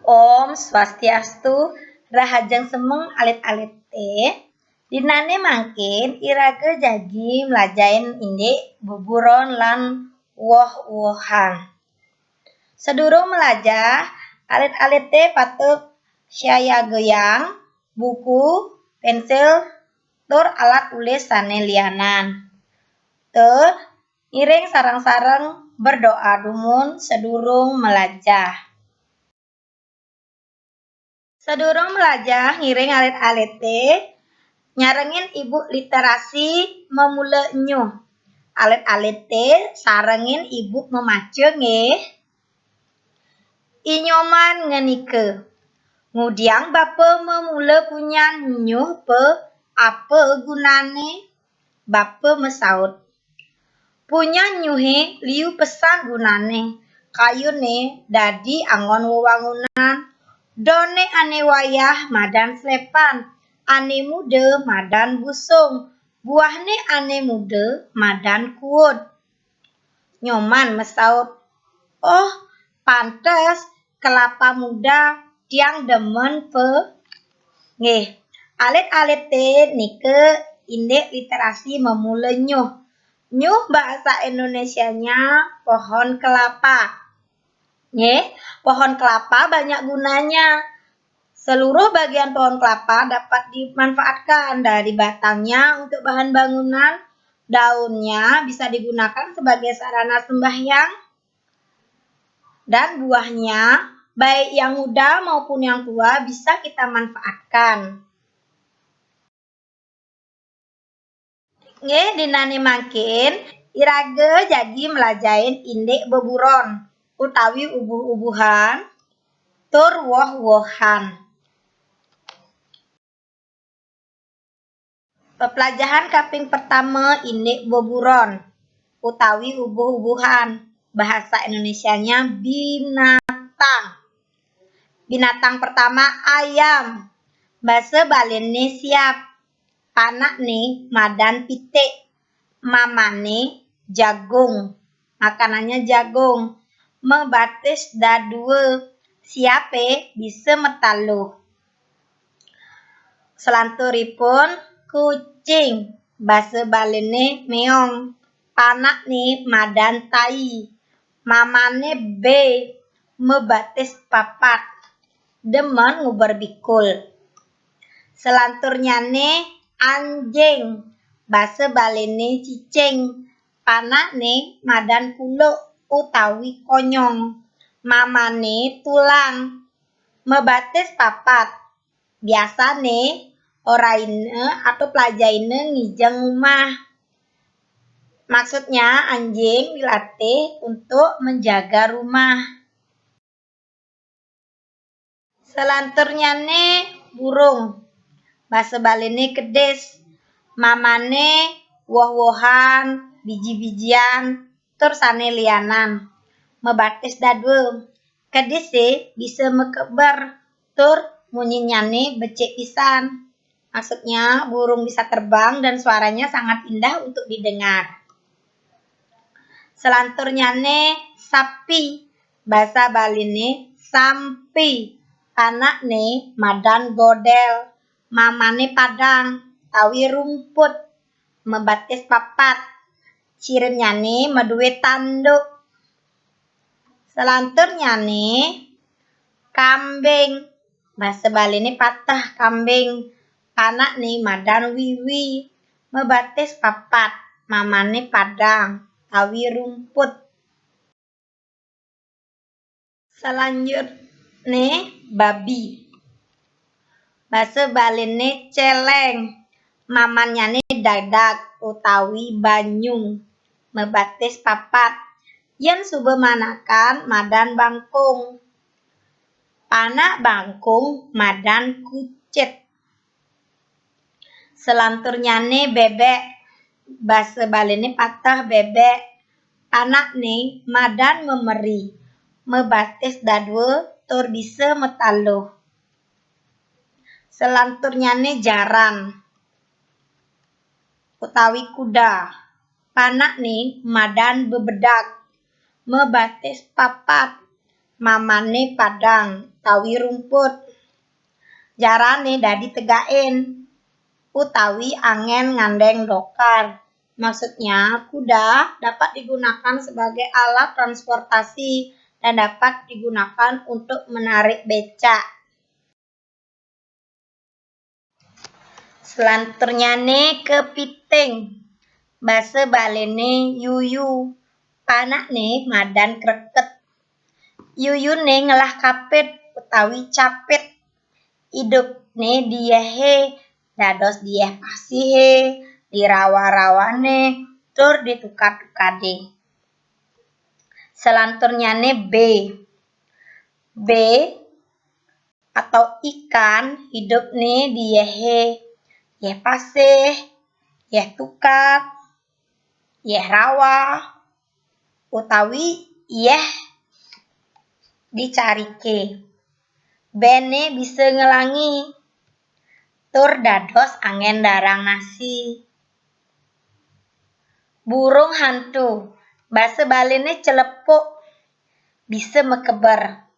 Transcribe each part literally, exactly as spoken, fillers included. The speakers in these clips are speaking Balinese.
Om Swastiastu, rahajeng semeng alit-alite. Dinane mangkin iraga jagi mlajahin indik beburon lan woh-wohan. Sedurung mlajah, alit-alite patut syayagayang buku, pensil, tur alat ulis sane lianan. Tur ngiring sareng-sareng berdoa dumun sedurung mlajah. Sedurung mlajah ngiring alit-alite nyarengin ibu literasi memula nyuh. Alit-alite sarengin ibu memaca nggih. I Nyoman ngenika, "Ngudiang bapa memula punyan nyuh pe apa gunane?" Bapa masaut, "Punyan nyuhe liu pesan gunane, kayune dadi anggon wewangunan, done ane wayah madan slepan, ane muda madan busung, buahne ane muda madan kuud." Nyoman masaut, "Oh, pantes kelapa muda tiang demen pe." Nggih, alit-alite nika indik literasi memula nyuh. Nyuh bahasa Indonesianya pohon kelapa. Nggih, pohon kelapa banyak gunanya. Seluruh bagian pohon kelapa dapat dimanfaatkan, dari batangnya untuk bahan bangunan, daunnya bisa digunakan sebagai sarana sembahyang, dan buahnya, baik yang muda maupun yang tua, bisa kita manfaatkan. Nggih, dinane mangkin, iraga jagi mlajahin indik beburon utawi ubuh-ubuhan tur woh-wohan. Peplajahan kaping pertama, indik beburon utawi ubuh-ubuhan. Bahasa Indonesianya binatang. Binatang pertama, ayam. Basa Baline siap. Panakne madan pitik. Mamane jagung. Makanannya jagung. Mabatis dadua. Siape bisa mataluh. Selanturipun, kucing. Basa Baline meong. Panakne madan tai. Mamane be, mabatis papat. Demen nguber bikul. Selanturnyane, anjing. Basa Baline cicing. Panakne madan kuluk utawi konyong. Mamane tulang. Mabatis papat. Biasane, oraina atau pelajaina ngijeng umah. Maksudnya, anjing dilatih untuk menjaga rumah. Selanturnyane, burung. Basa Baline kedis. Mamane woh-wohan, biji-bijian, tur sane lianan. Mabatis dadua. Kedise bisa makeber, tur munyinyane becik pisan. Maksudnya, burung bisa terbang dan suaranya sangat indah untuk didengar. Selanturnyane, sapi. Basa Baline sampi. Panakne madan godel. Mamane padang utawi rumput. Mabatis papat. Cirinnyane madue tanduk. Selanturnyane, kambing. Basa Baline pateh kambing. Panakne madan wiwi. Mabatis papat. Mamane padang utawi rumput. Salanjutne, babi. Basa Baline celeng. Mamannyane dadag utawi banyu. Mabatis papat. Yen suba manakan madan bangkung. Panak bangkung madan kucit. Selanturnyane bebek. Basa Baline pateh bebek. Panakne madan memeri. Mabatis dadua tur bisa mataluh. Selanturnyane jaran utawi kuda. Panakne madan bebedag. Mabatis papat. Mamané padang utawi rumput. Jarané dadi tegakin utawi angén ngandheng dokar. Maksudnya, kuda dapat digunakan sebagai alat transportasi dan dapat digunakan untuk menarik becak. Selanturnyané kepiting. Basa Baliné yuyu. Panakné madan kreket. Yuyuné ngelah kapit utawi capit. Idupné di yéhé, dados di yéh pasihé, di rawa-rawané, tur di tukad-tukadé. Selanturnyané bé. Bé atau ikan hidupné di yéhé, yéh pasih, yéh tukad, yéh rawa, utawi yéh di cariké. Béné bisa ngelangi tur dados angén darang nasi. Burung hantu, basa Baliné celepuk, bisa makeber.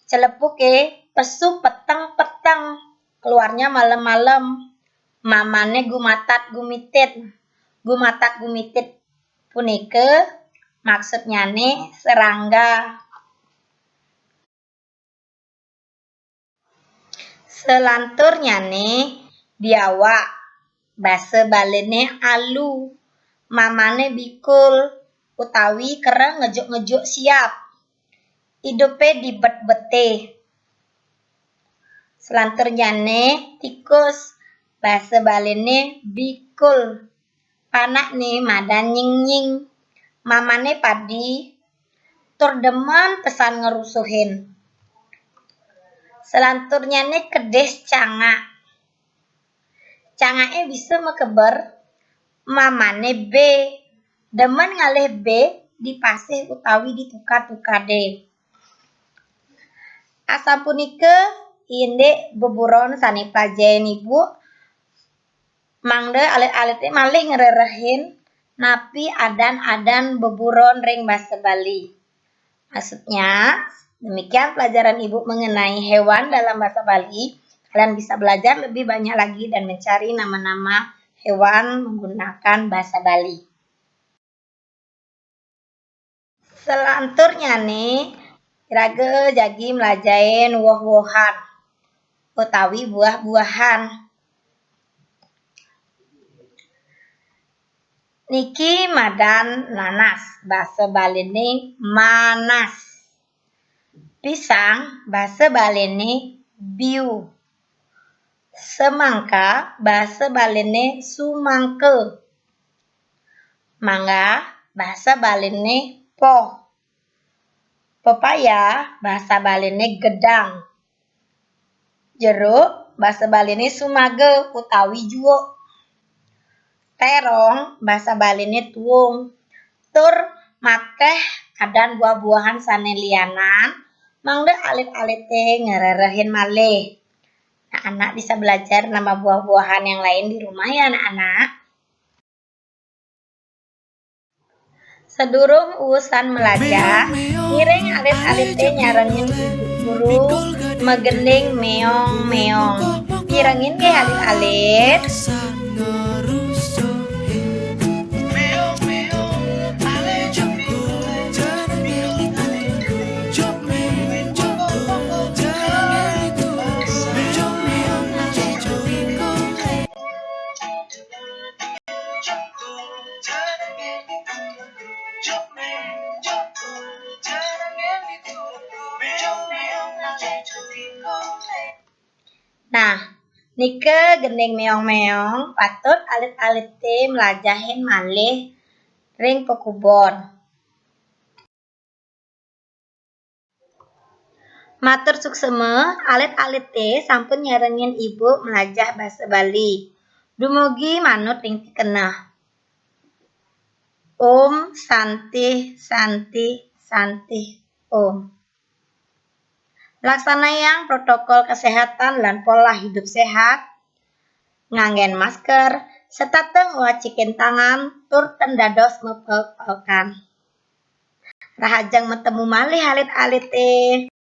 Celepuké pesu peteng-peteng, keluarnya malem-malem. Mamané gumatat-gumitit. Gumatat-gumitit punika maksudnyané serangga. Selanturnyané biawak, basa Baliné alu, mamané bikul, utawi kereng ngejuk-ngejuk siap. Idupé di bet-beté. Selanturnyané tikus, basa Baliné bikul. Panakné madan nying-nying, mamané padi, tur demen pesan ngerusuhin. Selanturnyané kedis cangak. Cangaké bisa makeber, mamané bé, demen ngalih bé di pasih utawi di tukad-tukadé. Asapunika indik beburon sané plajahin Ibu, mangda alit-alité malih ngrerehin napi adan-adan beburon ring basa Bali. Maksudnya, demikian pelajaran Ibu mengenai hewan dalam bahasa Bali. Kalian bisa belajar lebih banyak lagi dan mencari nama-nama hewan menggunakan bahasa Bali. Selanturnyané, iraga jagi mlajahin woh-wohan utawi buah-buahan. Niki madan nanas, basa Baliné manas. Pisang, basa Baliné biu. Semangka, basa Baliné sumangka. Mangga, basa Baliné poh. Pepaya, basa Baliné gedang. Jeruk, basa Baliné sumaga utawi juuk. Térong, basa Baliné tuung. Tur makéh adan buah-buahan sané lianan, mangda alit-alité ngrerehin malih. Nah, anak bisa belajar nama buah-buahan yang lain di rumah ya, anak-anak. Sadurung usan mlajah, ngiring alit-alité nyarengin ibu guru magending méong-méong. Nyarengin nggih alit-alit. Nah, nika gending méong-méong, patut alit-alité mlajahin malih ring pakubon. Matur suksema, alit-alité sampun nyarengin Ibu mlajah basa Bali. Dumugi manut ring pikeneh. Om Santih, Santih, Santih, Om. Laksanayang protokol kesehatan lan pola hidup sehat, nganggén masker, setata ngwacikin tangan, tur ten dados mepel-pelekan. Rahajeng matemu malih alit-alite.